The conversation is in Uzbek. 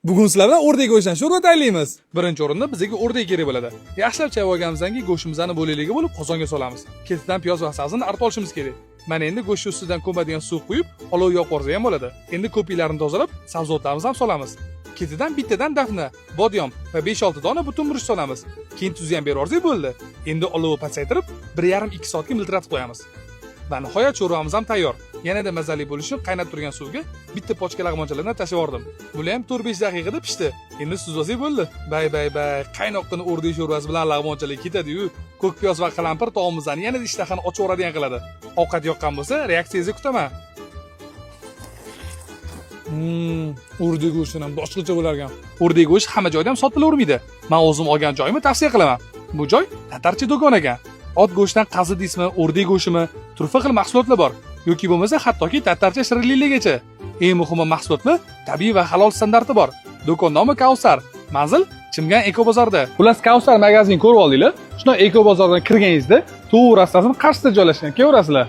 Bugun sizlar bilan o'rdak go'shtidan sho'rva tayyorlaymiz. Birinchi o'rinda bizga o'rdak kerak bo'ladi. Yaxshilab chayib olganimizdan keyin go'shtimizni bo'laklarga bo'lib qozonga solamiz. Ketidan piyoz va sabzini artib olishimiz kerak. Mana endi go'sht ustidan ko'madigan suv quyib, olov yoqib yuborsa ham bo'ladi. Endi ko'piklarni tozalab, sabzavotlarimizni ham solamiz. Ketidan bittadan dafna, bodiyom va 5-6 dona butun murch solamiz. Keyin tuzni ham berib yuborsak bo'ldi. Endi olovni pasaytirib, 1,5-2 soatga miltiratib qo'yamiz. Va nihoyat sho'rvamiz ham tayyor. Yanada mazali bo'lishi uchun qaynab turgan suvga bitta pochka lag'monchalarni tashlab yubordim. Bular ham 4-5 daqiqada pishdi. Endi suzib olsak bo'ldi. Bay bay bay, qaynoqqina o'rdak sho'rvasi bilan lag'monchalar ketadi-yu. Ko'k piyoz va qalampir taomimizni yanada ishtahani ochib yuboradigan qiladi. Ovqat yoqqan bo'lsa, reaksiyangizni kutaman. O'rdak go'shtidan ham boshqacha bo'lar ekan. O'rdak go'shti hamma joyda ham sotilavermaydi. Men o'zim olgan joyimni tavsiya qilaman. Bu joy tatarcha do'kon ekan. Ot go'shtidan qazi deysizmi, o'rdak go'shtimi, turfa xil mahsulotlar bor. Yoki bo'lmasa hattoki tatarcha shirinliklargacha. Eng muhimi, mahsulotlar tabiiy va halol standarti bor. Do'kon nomi Kavsar. Manzil Chimgan Eko bozorida. Xullas, Kavsar magazin ko'rib oldinglar. Shundan Eko bozordan kirganingizda to'g'ri rastasini qarshisida joylashgan. Kelaverasizlar.